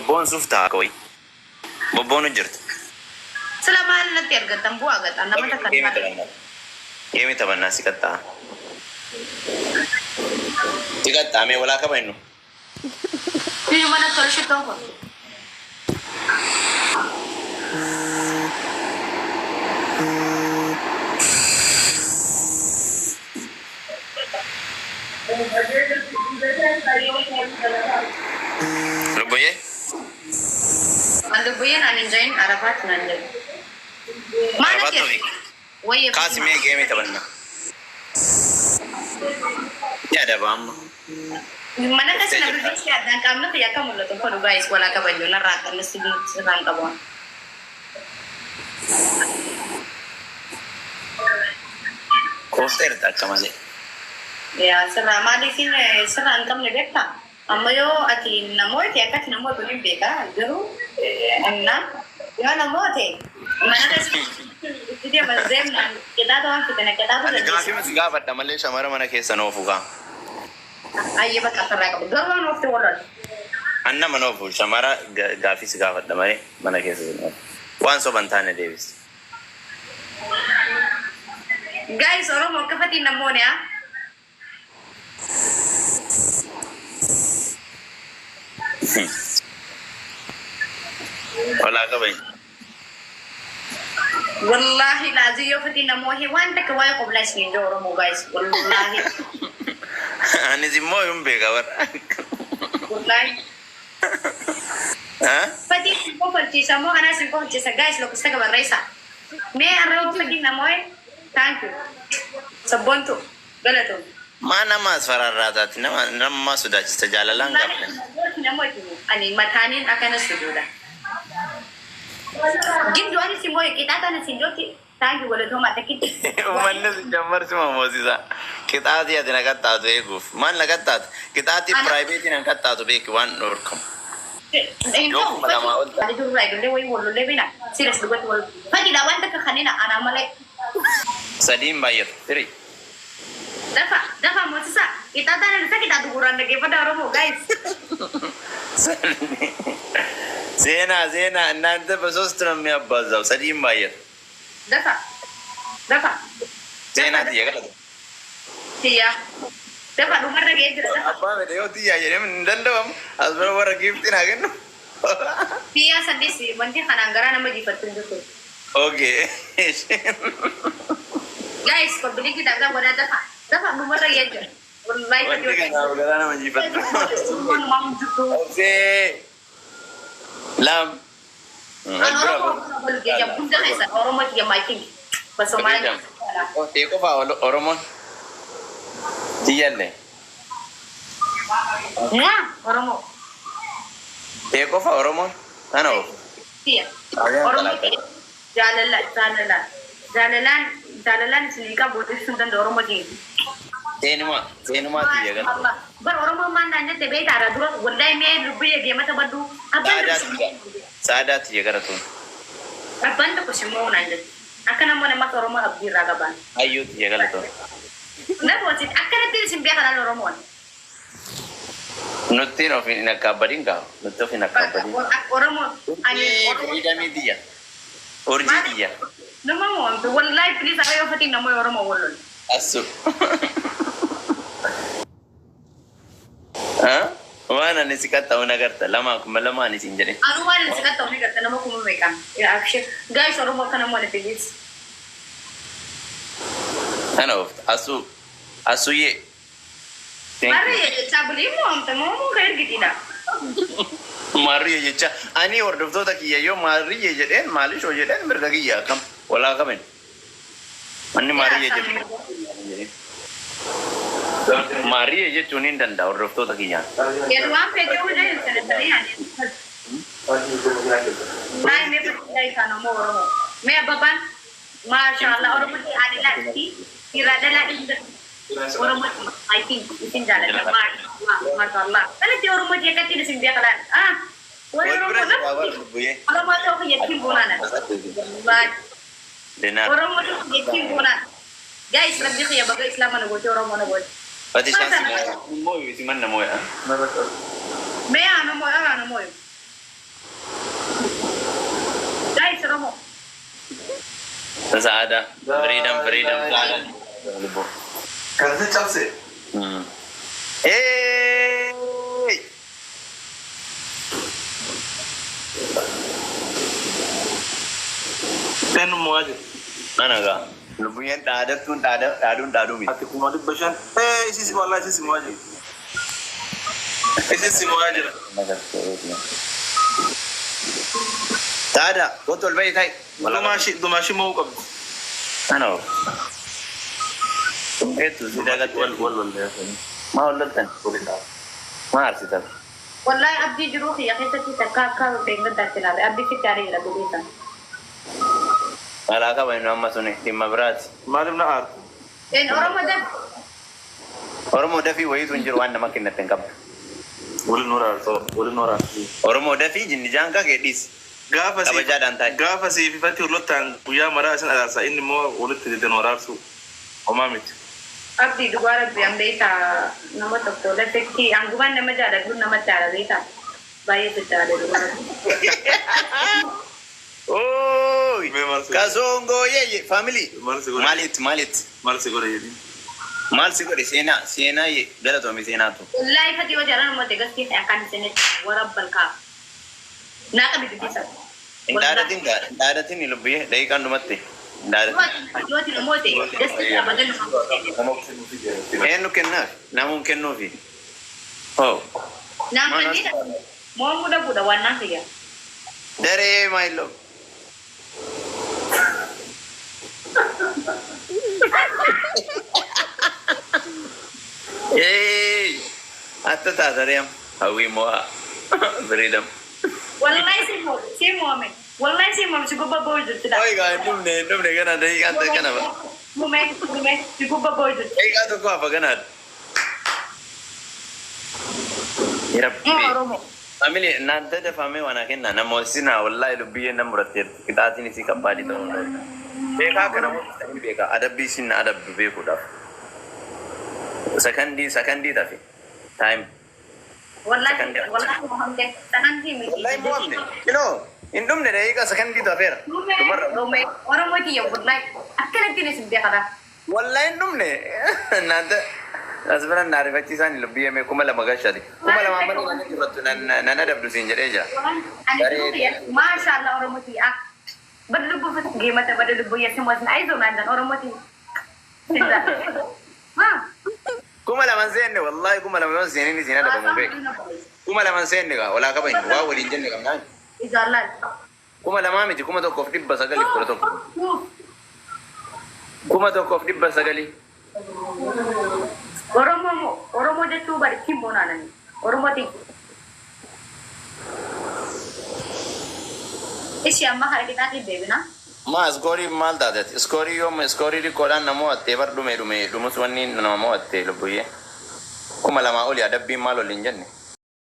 Bobboonsuuf ta'a akka wayii. Bobboonu jirti. Sila maal natti argattan bu'aa gaxan nama takka Geemii taphannaa. Geemii taphannaa si qaxxaa. Si qaxxaa mee walaa kabajnu. Biyyu mana tolu shittoon kun. Lubbuyyee. An lubbuyyeen an hin jahin Arafaatti nan jedhu. Maal Arafaat natti Toofiq. Wayye. Kaasi mee geemii taphannaa. Ni adaba amma. Mana keessa na bilbilchi addaan qaamni kiyya akka mul'atu hin fedhu guys walaa kabajnu narraa akka sirraan qabu. Quufteerta akka malee. Yaa sirraa maaliifin sirraa hin qabne beektaa? Amma yoo ati namooti akkati namoota ni beeka garuu inna yoo namoote mana keessa itti deema zeemnaan qixaata waan fitana qixaata Ani gaafii miti gaafadha malee shamara mana keessa noofu gaa. Ayyee bakka sirraa qabu garuu waan oofte walola. An nama noofu shamara gaafii si gaafadha malee mana keessa si noofu. Waan soban taane deebisi. Guys, Oromoo akka fatiin namoonni haa. Walaa qabañ. Wallahi laazii yoo fatiin namoonni waan takka waa'ee qoblaa isin hin jiru Oromoo guys. Wallahi. Anis immoo hin beeka bara. Wallahi. Ha? Fatiin sin kofalchiisa moo anaa sin kofalchiisa guys lakkoofsa barreessa. Mee har'a yoo fatiin namoonni thank you. Sabboontu galatoom. Maa nama as fararraataati nama nama sodaachista jaalalaan gaafne. Namooti ani mataaniin akkana sujuuda. Giddu ani si moo'e qixaaxa ana sin jootti thank you galatooma takkitti. Uummanni si jammarsi mamoosisa. Qixaatii ati na qaxxaatu eeguuf. Maal na qaxxaatu? Qixaatii piraayiveetiin an qaxxaatu beeki waan dhorkamu. Hin Yoo ta'u 2000 ol ta'e. Ani durraa ijoollee wayii wal lollee beena serious dhugatti wal fatiidha waan takka kanneen ana malee. Sadiin baay'atu. Tiri. Dafa dafa moosisa qixaaxaan ani isa qixaatu gurraan dhaggeeffadha Oromoo guys. ዜና ዜና እናንተ በሶስት ነው የሚያባዛው። Sadiin baay'atu. Dafa dafa. ዜና tiyya galata. Tiyya dafa dhumarra ga'ee jira dafa. Abbaa fedhe yoo tiyyaa jedhee hin danda'amu. As bira warra giiftiin haa kennu. Tiyyaa saddees wanti kanaan garaa nama jiifattu hin jirtu. Okay. Guys, kobilinkii dabala godhaa dafa dafa dhumarra ga'ee jira. Wallahi Wanti kanaaf garaa nama jiifattu. Walumaan jirtu. Obsee. Lam. An Oromoo hunda keessa Oromoo tiyya my king. Basoomaa. Tee qofa Oromoon. Tiyyallee. Mwah! Oromoo. Tee qofa Oromoon. Kana oofu. Tiyya. Oromoo tiyya. Jaalala jaalala jaalalaan jaalalaan isin qabu ibsuu hin danda'u Oromoo tiyya. Seenumaa seenumaa tiyya galata. Bar Oromoo maal naan jette beektaadha dura wallahi mee lubbiyya geemata baddu abbaan Saadaa tokko tiyya. Saadaa tiyya galatoon. Abbaan tokko simmoo naan jette. Akka namoonni ammas Oromoo abdii irraa qaban. Hayyuu tiyya galatoon. Namooti akkanatti isin beekan Oromoon. Nuttiin of hin akkaabbadin gaa. Nutti of hin akkaabbadin. Oromoo ani Urjii tiyya. Urjii tiyya. Nama mo'amtu wallahi please akka yoo fatiin namoonni Oromoo wal lolu. Assu. Waan ani si qaxxa'u nagarta lama 2000 ani siin jedhe. Anu waan ani si qaxxa'u ni garta nama kuma meeqaan. Abshir guys Oromoo akkana mo'ane please. Kana oofta. Assu. Assuyyee. Thank you. Maarree jechaa bulii mo'amta mo'amuun kan ergitiidha. Maarriyyee jecha ani hordoftoota kiyya yoo maarriyyee jedheen maalishoo jedheen mirga kiyya akkam walaa qaben. Manni maarriyyee jedhu. Maarriyyee jechuun hin danda'a hordoftoota kiyyaan. Yeroo waan fedhe hojii sana saree ani. Naay mee fedhe isaan ammoo Oromoo. Mee abbabaan maashaallah Oromoo ani laatti dhiiraa dhalaa dhibba Oromoo I think isin jaalladha maashaallah maashaallah. Kanatti Oromoo akkatti isin beekalaan ah warri Wal bira Oromoo jira bara lubbuyyee. Oromoo ta'uu kiyyattiin boonaan. Wallahi. Dinaar. Oromoo ta'uu kiyyattiin boonaan. Guys, rabbi kiyya baga Islaama na goote Oromoo na goote. Fati shaansi immoo isi manna moo'a. Mee anu moo'e anu moo'e. Saada. Freedom, freedom, saada. Kan si cabse. Hey! Eenyu mo'aa jira? Ana gaa. Lubbuyyeen dhaadattuun dhaaduun dhaaduu miti. Ati 500,000. Ee isisi wallahi isisi mo'aa jira. Isisi mo'aa jira. Saada, kootu ol bahi ta'i. Dumaashi mo'uu qabdi. Ana hoo. Eetu si dagatte. Wal wal wal. Maa ol loltan? Maa aarsitan? Wallahi abdii jiruu kiyya keessatti takka akka beekumsa ilaale abdii sitti aaree jira gudeessan. Alaa qaba inni amma suni dhimma biraati. Maaliif na aartu? Een Oromoo daf Oromoo dafii wayiitu hin jiru waan nama kennatte hin qabdu. Waliin waraarsu. Waliin waraarsu. Oromoo dafii jinni jaankaa kee dhiisi. Gaafa siif Kabajaadhaan taa'e. gaafa siif ifatti hurlottaan guyyaa maraa isin araarsa inni immoo walitti didan waraarsu. Homaa miti. Abdii dhugaa rabbi an beektaa nama tokko lafetti hangumaan nama jaaladhu namatti aara beektaa baay'ee sitti aare dhugaa rabbi. Ooy! Mee maal si godhe? Kasongoo yeeyye family. Maal si godhe? Maalitti maalitti? Maal si godhe jedhi? Maal si godhe seenaa seenaa galatoomi seenaatu. Wallahi fati yoo jaalan uummate gastii akkaan isinitti warabbal ka'a. Naa qabi dubbisa. Hin dhaadatin gaa hin dhaadatin lubbiyyee daqiiqaan dhumatti. Hin dhaadatin. Yootiin uummate gastii abadan Nama kennuufi. Eenyu kennaaf? Namuun kennuufi. Hoo. Naan kanneen moomuu dhabuudha waan naan fayyaa. Daree maayiloo. Hey! Atta taata amma. Hawwii mo'aa. Freedom. Wallahi si moome si moome wallahi si moome si gubba booyu jirti dha. Oi gaa hin dhumne hin dhumne kana daqiiqaan kana ba. Dhume dhume si gubba booyu jirti. Daqiiqaa tokko hafa kanaadha. Rabbi. Oromoo. Family እናንተ ደፋሜ ዋና kenna namoonni wallahi lubbiyyeen nan muratteerti qixaatiin isii kabbaadii ta'uu danda'a. Beekaa akka namoonni ta'in beekaa adabbii isin adabdu beekuudhaaf. Sakandii sakandii tafe time. Wallahi wallahi mohamde sakandii miti. Wallahi mo'amne. Kinoo hin dhumne daqiiqaa sakandii tafeera. Dhume Dumarra. dhume Oromoo tiyya wallahi akkanatti isin beekata. Wallahi hin dhumne. እናንተ as bira na ariifachiisaan lubbiyyee mee 2000 gashate. 2000 malee nan injifattu nan adabdu siin jedhee jira. Ani jiruu maasha Allah Oromoo tiyya. Bada lubbuu geemata bada lubbuu yesin wasin ayizoo naan jedhan Oromoo tiyya. 2000 seenne wallahi 2000 yoo seenin isin adabamu beeku. 2000 seenne gaa walaa qaban waa waliin jenne qabnaan. Ijaallaan. 2000 miti 1911. 1900. Oromoo Oromoo jechuu bari kimmoo naanani. Oromoo tiyya. Ishi amma harkitaatiin deebina. Ma iskoorii maal taateti? Iskoorii yoom iskoorii xiqqoodhaan nama mo'attee bar dhume dhume dhumus wanni nama mo'attee lubbuyyee. 2000 oli adabbiin maal ol hin jenne.